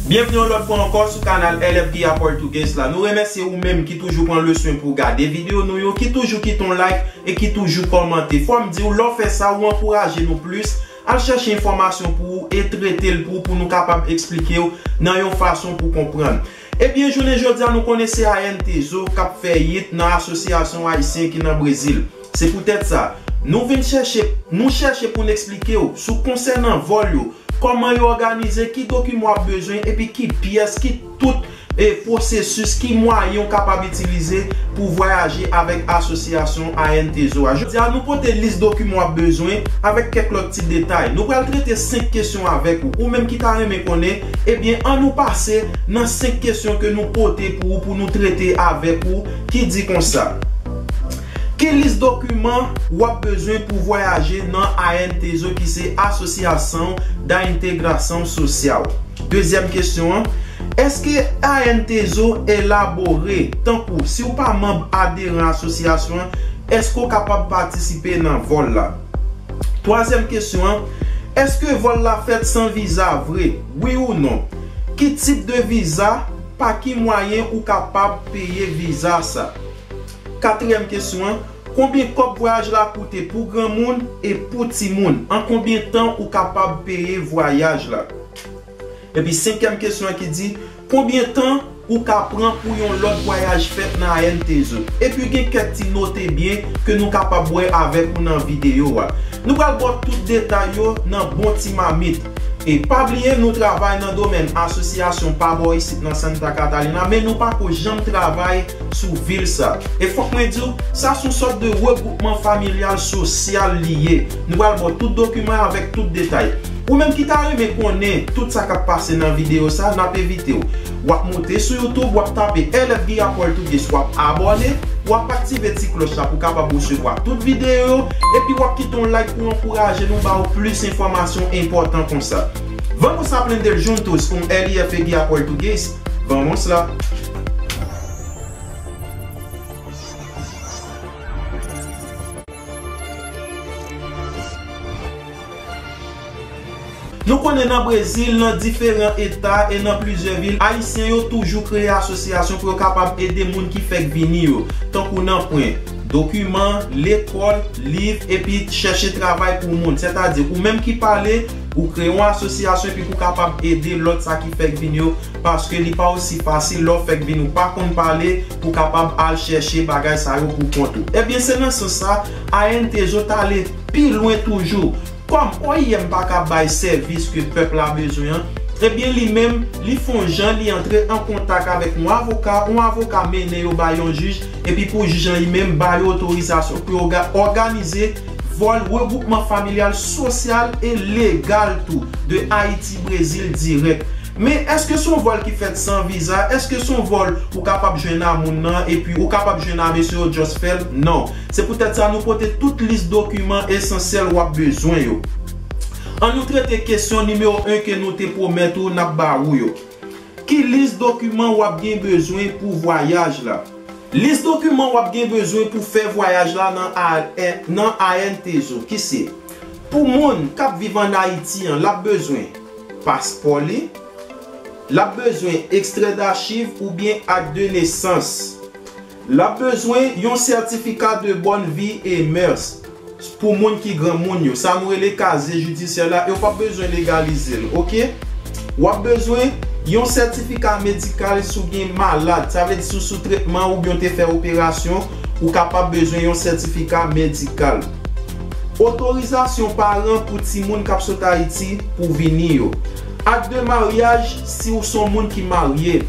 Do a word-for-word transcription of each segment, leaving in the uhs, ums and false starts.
Byenvni yon lòt fwa ankò sou kanal L F Guiya Português la. Nou remèsye ou menm ki toujou pran le swen pou w gade videyo nou yo, ki toujou kite yon like e ki toujou kòmante. Fò m di w, lè w fè sa, ou ankouraje nou plis. Al chèche enfòmasyon pou ou e trete l pou ou, pou nou kapab eksplike w nan yon fason pou konprann. Ebyen, jounen jodi a, nou konnen se A N Tezo k ap fè yit nan asosyasyon ayisyen ki nan Brezil. Se poutèt sa, nou vin chèche, nou chèche pou n eksplike w sou konsènan vòl yo, kòman yo òganize, ki dokiman w ap bezwen, epi ki pyès, ki tout, e, pwosesis, ki mwayen w kapab itilize pou vwayaje avèk asosyasyon A N Tezo a. Jodi a, nou pote lis dokiman w ap bezwen avèk kèk lòt ti detay. Nou pral trete senk kesyon avèk ou. Ou menm ki ta renmen konnen, ebyen, ann nou pase nan senk kesyon ke nou pote pou ou, pou nou trete avèk ou, ki di konsa. Ki lis dokiman w ap bezwen pou vwayaje nan A N Tezo, ki se Associação da Integração Social? Dezyèm kesyon an, èske A N Tezo elabore, tankou si w pa manm aderan asosyasyon an, èske w kapab patisipe nan vòl la? Twazyèm kesyon an, èske vòl la fèt san viza vre? Wi ou non? Ki tip de viza? Pa ki mwayen ou kapab peye viza sa? Katriyèm kesyon an, konbyen kòb vwayaj la koute pou granmoun e pou timoun? An konbyen tan ou kapab peye vwayaj la? Epi senkyèm kesyon an ki di, konbyen tan ou ka pran pou yon lòt vwayaj fèt nan A N Tezo? Epi gen kèk ti note byen ke nou kapab wè avèk ou nan videyo a. Nou pral ba w tout detay yo nan bon ti mamit. E pa bliye, nou travay nan domèn asosyasyon pa bò isit nan Santa Catarina, men nou pako janm travay sou vil sa. E fòk mwen di w, sa se yon sòt de regwoupman familyal sosyal li ye. Nou pral ba w tout dokiman avèk tout detay. Ou menm ki ta renmen konnen tout sa k ap pase nan videyo sa, n ap envite w. W ap moute sou YouTube, w ap tape L F Guiya Português, w ap abòne, w ap aktive ti klòch la pou w kapab resevwa tout videyo yo, epi w ap kite yon like pou ankouraje nou ba w plis enfòmasyon enpòtan konsa. Vamos aprender juntos com L F Guiya Português? Vamos lá! Nou konnen nan Brezil, nan diferan eta e nan plizyè vil, Ayisyen yo toujou kreye asosyasyon pou yo kapab ede moun ki fèk vini yo, tankou nan pran dokiman, lekòl, liv, epi chèche travay pou moun. Sètadi, ou menm ki pale, ou kreye yon asosyasyon epi pou kapab ede lòt sa ki fèk vini yo, paske li pa osi fasil lè w fèk vini, ou pa konn pale, pou kapab al chèche bagay sa yo pou kont ou. Ebyen, se nan sans sa, A N Tezo t ale pi lwen toujou. Kòm O I M pa ka bay sèvis ke pèp la bezwen an, ebyen, li menm, li fè yon jan, li antre an kontak avèk yon avoka, yon avoka mennen yo bay yon jij, epi pou jij lan li menm ba yo otorizasyon pou yo ga-, òganize vòl regwoupman familyal sosyal e legal tou de Ayiti Brezil dirèk. Men èske se yon vòl ki fèt san viza? Èske se yon vòl ou kapab jwenn a moun nan epi ou kapab jwenn a mesye yo just fè l? Non. Se poutèt sa nou pote tout lis dokiman esansyèl w ap bezwen yo. Ann nou trete kesyon nimewo en ke nou te pwomèt ou n ap ba ou yo. Ki lis dokiman w ap gen bezwen pou vwayaj la? Lis dokiman w ap gen bezwen pou fè vwayaj la nan A-, nan A N Tezo, ki se, pou moun k ap viv ann Ayiti an, l ap bezwen paspò li, l ap bezwen ekstrè dachiv oubyen ak de nesans, l ap bezwen yon sètifika de bòn vi e mès, pou moun ki granmoun yo, sa nou rele kazye jidisyè la, yo p ap bezwen legalize l, oke? W ap bezwen yon sètifika medikal si w gen malad, sa vle di si w sou tretman oubyen w te fè operasyon, ou kapab bezwen yon sètifika medikal. Otorizasyon paran pou timoun k ap sot Ayiti pou vini yo. Ak de maryaj si w se yon moun ki marye.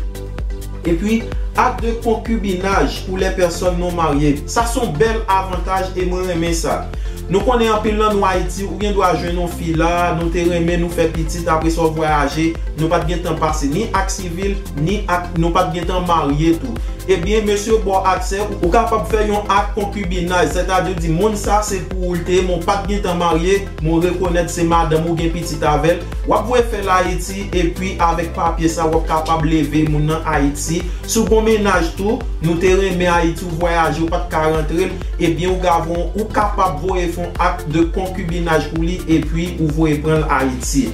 Epi, ak de konkibinaj pou lè pèsòn non marye. Sa se yon bèl avantaj e mwen renmen sa. Nou konnen anpil nan nou Ayiti, ou gen dwa jwenn yon fi la, nou te renmen nou fè pitit, apre sa w vwayaje, nou pa t gen tan pase ni ak sivil, ni ak, nou pa t gen tan marye tou. Ebyen, mesye bò ak sè, ou kapab fè yon ak konkibinaj, sètadi di moun sa se pou ou l te ye, men w pa t gen tan marye, men w rekonèt se madanm ou, gen pitit avè l, w ap voye fè l Ayiti, epi avèk papye sa, w ap kapab leve moun nan Ayiti. Si w gon mennaj tou, nou te renmen Ayiti, ou vwayaje, ou pa t ka rantre l, ebyen, ou gavon, ou kapab voye fè yon ak de konkibinaj pou li, epi ou voye pran l Ayiti.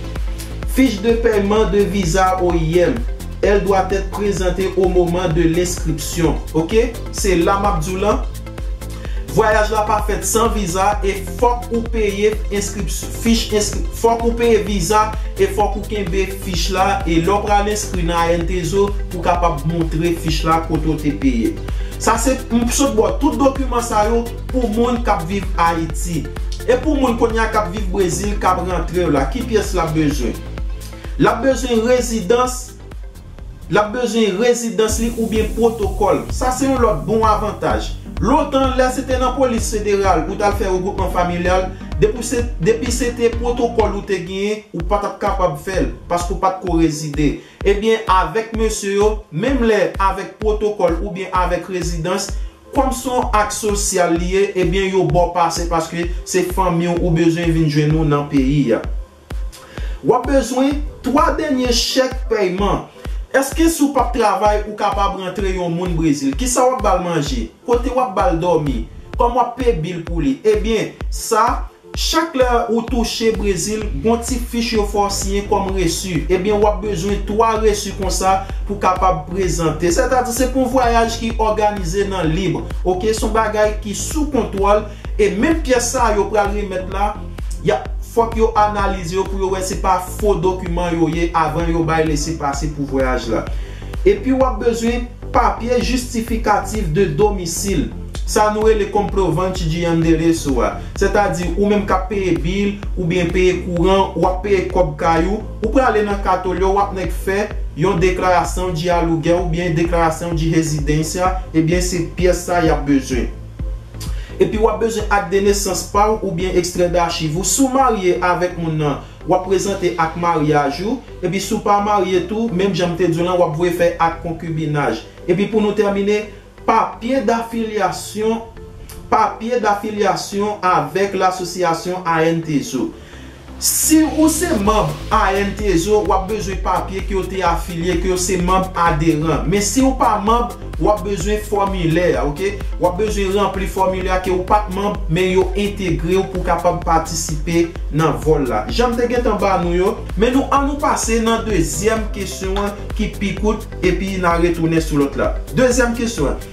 Fiche de paiement de visa O I M, elle doit être présentée au moment de l'inscription. Ok? Se la m ap di w lan. Vwayaj la pa fèt san viza e fòk ou peye enskripsyon, fich enskri, fòk ou peye viza e fòk ou kenbe fich la e lè w pral enskri nan A N T S O pou w kapab montre fich la kote w te peye. Sa se, m sot ba w tout dokiman sa yo pou moun k ap viv Ayiti. E pou moun kounye a k ap viv Brezil k ap rantre yo la, ki pyès l ap bezwen? L ap bezwen rezidans, l ap bezwen rezidans li oubyen pwotokòl. Sa se yon lòt bon avantaj. Lontan, lè se te nan polis federal ou t al fè regwoupman familyal, depi se, depi se te pwotokòl ou te genyen, ou pa t ap kapab fè l, paske w pa t ko rezide. Ebyen, avèk mesye yo, menm lè avèk pwotokòl oubyen avèk rezidans, kòm se yon ak sosyal li ye, ebyen, yo ba w pase paske se fanmi w ou bezwen vin jwenn ou nan peyi a. W ap bezwen twa dènye chèk pèyman. Èske si w p ap travay, ou kapab rantre yon moun Brezil? Kisa w ap ba l manje? Kote w ap ba l dòmi? Kòman w ap peye bil pou li? Ebyen, sa, chak lè ou touche Brezil, gon ti fich yo fè w siyen kòm resi. Ebyen, w ap bezwen twa resi konsa pou w kapab prezante. Sètadi, se pou yon vwayaj ki òganize nan lib. Oke, se yon bagay ki sou kontwòl. E menm pyès sa yo pral remèt la, y ap, fòk yo analize yo pou yo wè se pa fo dokiman yo ye avan yo bay lesepase pou vwayaj la. Epi w ap bezwen papye jistifikatif de domisil. Sa nou rele comprovante de endereço a. Sètadi, ou menm k ap peye bil, oubyen peye kouran, w ap peye kòb kay ou, ou prale nan katolyo, w ap nèk fè yon deklarasyon de aluguel oubyen deklarasyon de residência, ebyen se pyès sa y ap bezwen. Epi w ap bezwen ak de nesans pa w oubyen ekstrè dachiv ou. Si w marye avèk moun nan, w ap prezante ak maryaj ou. Epi si w pa marye tou, menm jan m te di w lan, w ap voye fè ak konkibinaj. Epi pou nou tèmine, papye dafilyasyon, papye dafilyasyon avèk lasosyasyon A N T S O. Si ou se manm A N T S O, w ap bezwen papye ke w te afilye, ke w se manm aderan. Men si w pa manm, w ap bezwen fòmilè a, oke? W ap bezwen ranpli fòmilè a ke w pa t manm, men yo entegre w pou w kapab patisipe nan vòl la. Jan m te gentan ba nou yo, men nou, ann nou pase nan dezyèm kesyon an ki pi kout, epi n a retounen sou lòt la. Dezyèm kesyon an,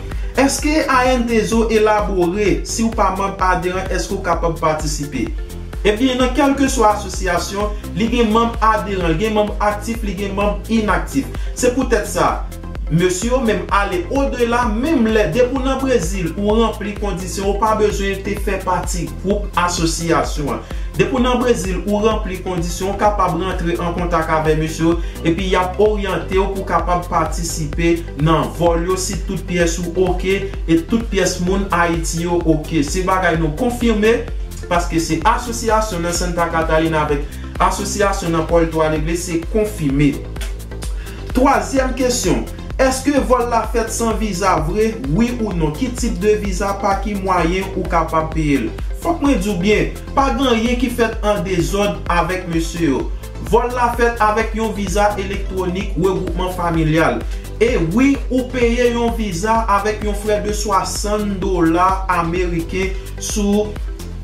èske A N T S O elabore, si w pa manm aderan, èske w kapab patisipe? Ebyen, nan kèlkeswa asosyasyon, li gen manm aderan, li gen manm aktif, li gen manm inaktif. Se poutèt sa, mesye yo menm ale odela, menm lè, depi w nan Brezil, ou ranpli kondisyon, ou pa bezwen te fè pati gwoup asosyasyon an. Depi w nan Brezil, ou ranpli kondisyon, ou kapab rantre an kontak avè mesye yo, epi y ap oryante w pou w kapab patisipe nan vòl yo si tout pyès ou oke e tout pyès moun Ayiti yo oke. Se bagay nou konfime, paske se asosyasyon nan Santa Catalina avèk asosyasyon nan Puerto Alegre, se konfime. Twazyèm kesyon, èske vòl la fèt san viza vre? Wi ou non? Ki tip de viza? Pa ki mwayen ou kapab peye l? Fòk mwen di w byen, pa gen anyen ki fèt an dezòd avèk mesye yo. Vòl la fèt avèk yon viza elektwonik regwoupman familyal. E wi, ou peye yon viza avèk yon frè de swasann dola ameriken sou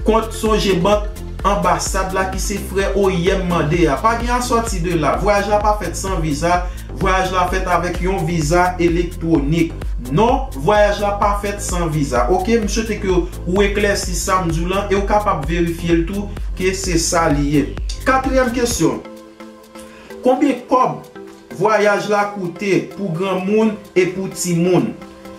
kont Songebank anbasad la ki se frè O I M mande a. Pa gen asòti de la. Vwayaj la pa fèt san viza. Vwayaj la fèt avèk yon viza elektwonik. Non, vwayaj la pa fèt san viza. Oke, m swete ke ou eklèsi sa m di w lan e ou kapab verifye l tou ke se sa li ye. Katriyèm kesyon. Konbyen kòb vwayaj la koute pou granmoun e pou timoun?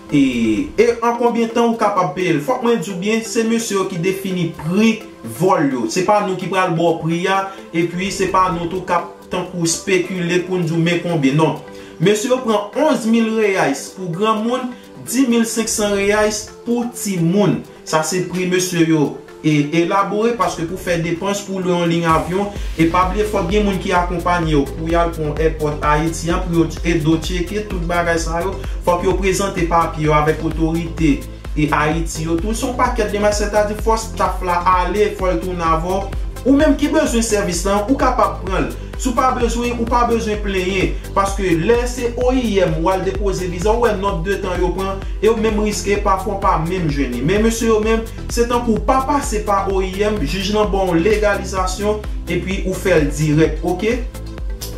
E, e an konbyen tan ou kapab peye l? Fòk mwen di w byen, se mesye yo ki defini pri vòl yo. Se pa nou ki pral ba w pri a, epi se pa nou tou k ap tankou spekile pou n di w men konbyen. Non. Mesye yo pran onz mil reais pou granmoun, dis mil senk san reais pou timoun. Sa se pri mesye yo e elabore, paske pou fè depans, pou lwe yon liy avyon, e pa bliye, fòk gen moun ki akonpanye w pou y al pran w èpòt Ayiti an, pou yo ede w tcheke tout bagay sa yo. Fòk yo prezante papye yo avèk otorite e Ayiti yo tou. Se yon pakèt demach, sètadi fò staff la ale, fò l tounen avè w. Ou menm ki bezwen sèvis lan, ou kapab pran l. Si w pa bezwen, ou pa bezwen plenyen, paske lè se O I M w al depoze viza, ou wè nòt de tan yo pran, e w menm riske, pafwa w pa menm jwenn li. Men mesye yo menm, se tankou w pa pase pa O I M, jij lan ba w legalizasyon, epi ou fè l dirèk, oke?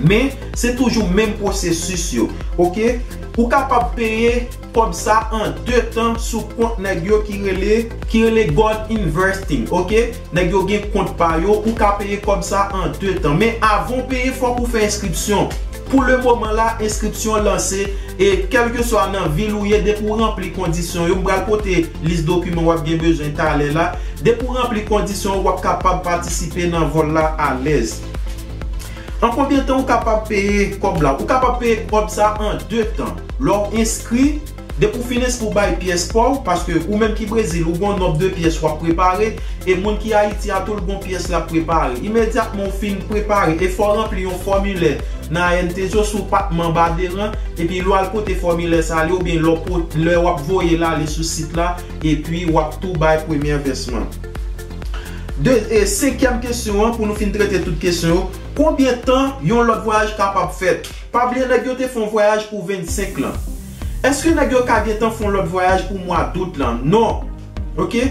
Men, se toujou menm pwosesis yo. Oke? Ou kapab peye kòb sa an de tan sou kont nèg yo ki rele, ki rele Gold Investing, oke? Nèg yo gen kont pa yo, ou ka peye kòb sa an de tan. Men avan w peye, fòk ou fè enskripsyon. Pou le moman la, enskripsyon lanse, e kèlkeswa nan vil ou ye, depi w ranpli kondisyon yo, m pral pote lis dokiman w ap gen bezwen talè la. Depi w ranpli kondisyon yo, w ap kapab patisipe nan vòl la alèz. An konbyen tan ou kapab peye kòb la? Ou kapab peye kòb sa an de tan. Lè w enskri, depi w fin enskri, w bay pyès pa w, paske ou menm ki Brezil, ou gon nonb de pyès w ap prepare, e moun ki Ayiti a tou, l gon pyès l ap prepare. Imedyatman w fin prepare, e fò w ranpli yon fòmilè nan A N T zo si w pa t manm aderan, epi lè w al pote fòmilè sa a li, oubyen lè w pot-, lè w ap voye l ale sou sit la, epi w ap tou bay premyè vèsman. De, e senkyèm kesyon an, pou nou fin trete tout kesyon yo, konbyen tan yon lòt vwayaj kapab fèt? Pa bliye nèg yo te fè yon vwayaj pou vennsenk lan. Èske nèg yo ka gentan fè yon lòt vwayaj pou mwa dout lan? Non. Oke?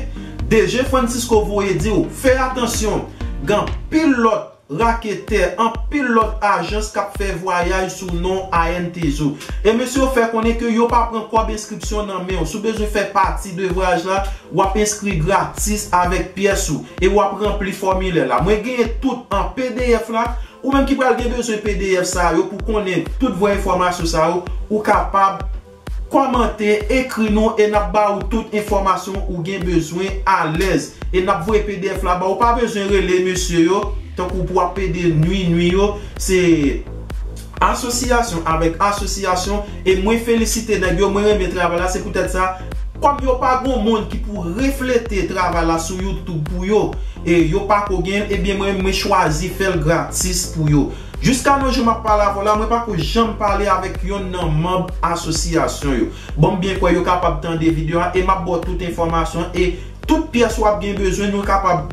D G Francisco voye di w, fè atansyon, gen anpil lòt raketè, anpil lòt ajans k ap fè vwayaj sou non A N T zo. E mesye yo fè konnen ke yo pa pran kòb enskripsyon nan men w. Si w bezwen fè pati de vwayaj la, w ap enskri gratis avèk pyès ou e w ap ranpli fòmilè la. Mwen genyen tout an P D F la. Ou menm ki pral gen bezwen P D F sa yo pou konnen tout vrè enfòmasyon sa yo, ou kapab kòmante, ekri nou e n ap ba ou tout enfòmasyon ou gen bezwen alèz. E n ap voye P D F la ba ou. Pa bezwen rele mesye yo, tankou pou w ap pede nwi nwi yo. Se asosyasyon avèk asosyasyon, e mwen felisite nèg yo, mwen renmen travay la, se poutèt sa, kòm yo pa gon moun ki pou reflete travay la sou YouTube pou yo, e yo pa ko gen l, ebyen mwen, mwen chwazi fè l gratis pou yo. Jiska nou jou m ap pale avè w la, mwen pa ko janm pale avèk yonn nan manm asosyasyon yo. Ban m byen kwè yo kapab tande videyo a, e m ap ba w tout enfòmasyon, e tout pyès w ap gen bezwen, nou kapab,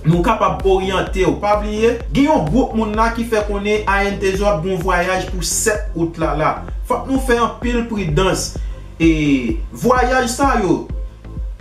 nou kapab oryante w. Pa bliye, gen yon gwoup moun la ki fè konnen A N T zo ap gen yon vwayaj pou sèt out la la. Fòk nou fè anpil pridans. E vwayaj sa yo,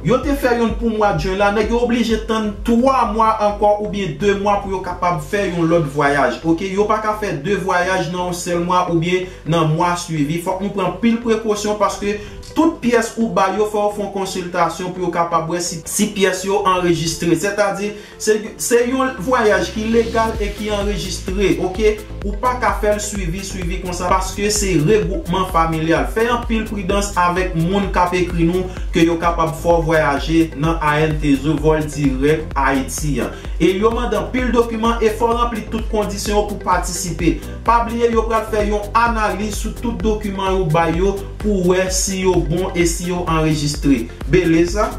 yo te fè youn pou mwa jen la, nèg yo oblije tann twa mwa ankò oubyen de mwa pou yo kapab fè yon lòt vwayaj. Oke, yo pa ka fè de vwayaj nan yon sèl mwa oubyen nan mwa swivi. Fòk nou pran pil prekosyon paske tout pyès ou bay yo, fò yo fè yon konsiltasyon pou yo kapab wè si, si pyès yo anrejistre. Sètadi, se, se yon vwayaj ki legal e ki anrejistre, oke? Ou pa ka fè l swivi, swivi konsa, paske se regwoupman familyal. Fè anpil pridans avèk moun k ap ekri nou ke yo kapab fè w vwayaje nan A N T zo vòl dirèk Ayiti an. E yo mande anpil dokiman e fò w ranpli tout kondisyon yo pou patisipe. Pa bliye, yo pral fè yon analiz sou tout dokiman yo bay yo pou wè si yo bon e si yo anrejistre. Beleza?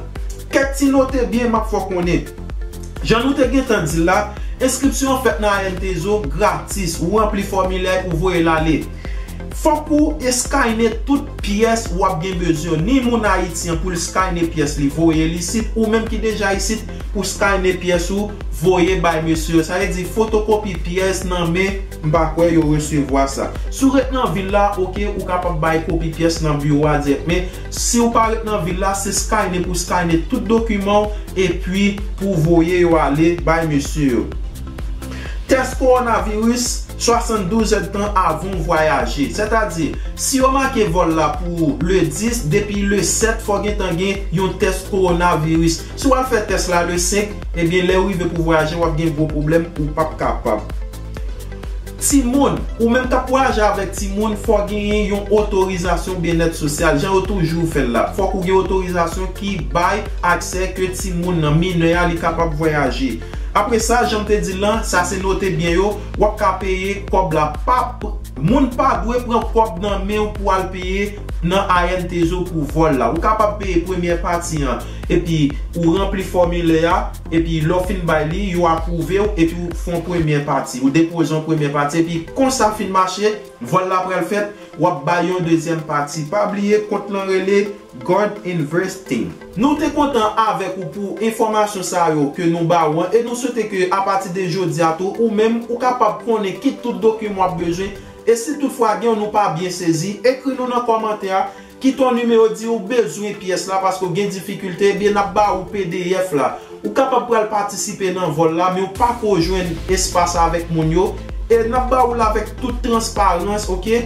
Kèk ti note byen m ap fè w konnen. Jan nou te gentan di l la, enskripsyon an fèt nan A N T zo gratis. Ou ranpli fòmilè, ou voye l ale. Fòk ou eskayne tout pyès w ap gen bezwen. Ni moun Ayiti an pou l eskayne pyès li, voye l isit, ou menm ki deja isit pou eskayne pyès ou, voye bay mesye yo. Sa vle di fotokopi pyès nan men, m pa kwè yo resevwa sa. Si w ret nan vil la, oke, ou kapab bay kopi pyès nan biwo a dirèk. Men, si w pa ret nan vil la, se eskayne pou eskayne tout dokiman w, epi pou voye yo ale bay mesye yo. Tès kowonaviris swasanndouz èdtan avan w vwayaje. Sètadi, si yo make vòl la pou le dis, depi le sèt, fò gentan gen yon tès kowonaviris. Si w al fè tès la le senk, ebyen, lè w rive pou vwayaje, w ap gen gwo pwoblèm, ou p ap kapab. Timoun, ou menm k ap vwayaje avèk timoun, fò genyen yon otorizasyon byennèt sosyal, jan yo toujou fè l la. Fòk ou gen otorizasyon ki bay aksè ke timoun nan, minè a, li kapab vwayaje. Apre sa, jan m te di l lan, sa se note byen yo, w ap ka peye kòb la. Pa, moun pa dwe pran kòb nan men w pou al peye nan A N T zo pou vòl la. Ou kapab peye premyè pati an, epi ou ranpli fòmilè a, epi lè w fin bay li, yo apwouve w, epi w fè yon premyè pati. Ou depoze yon premyè pati, epi kon sa fin mache, vòl la pral fèt, w ap bay yon dezyèm pati. Pa bliye, kont lan rele Gold Investing. Nou te kontan avèk ou pou enfòmasyon sa yo ke nou ba ou an, e nou swete ke apati de jodi a tou, ou menm, ou kapab konnen ki tout dokiman w ap bezwen, e si toutfwa gen yon nou pa byen sezi, ekri nou nan kòmantè a, kite yon nimewo, di ou bezwen pyès la paske w gen difikilte, ebyen n ap ba ou P D F la. Ou kapab pral patisipe nan vòl la, men w pa ko jwenn espas avèk moun yo, E n ap ba ou l avèk tout transparans, oke?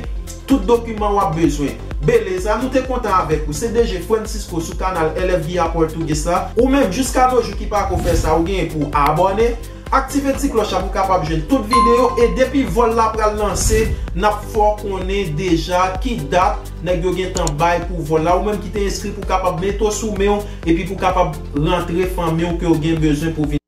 Tout dokiman w ap bezwen. Beleza, nou te kontan avèk ou. Se D J Francisco sou kanal L F B A Portuguese la. Ou menm, jiska no jou ki pako fè sa, ou genyen pou abòne, aktive ti klòch la pou w kapab jwenn tout videyo. E depi vòl la pral lanse, n ap fè w konnen deja ki dat nèg yo gentan bay pou vòl la. Ou menm ki te enskri pou w kapab mete w sou men w, epi pou w kapab rantre fanmi w ke w gen bezwen pou vin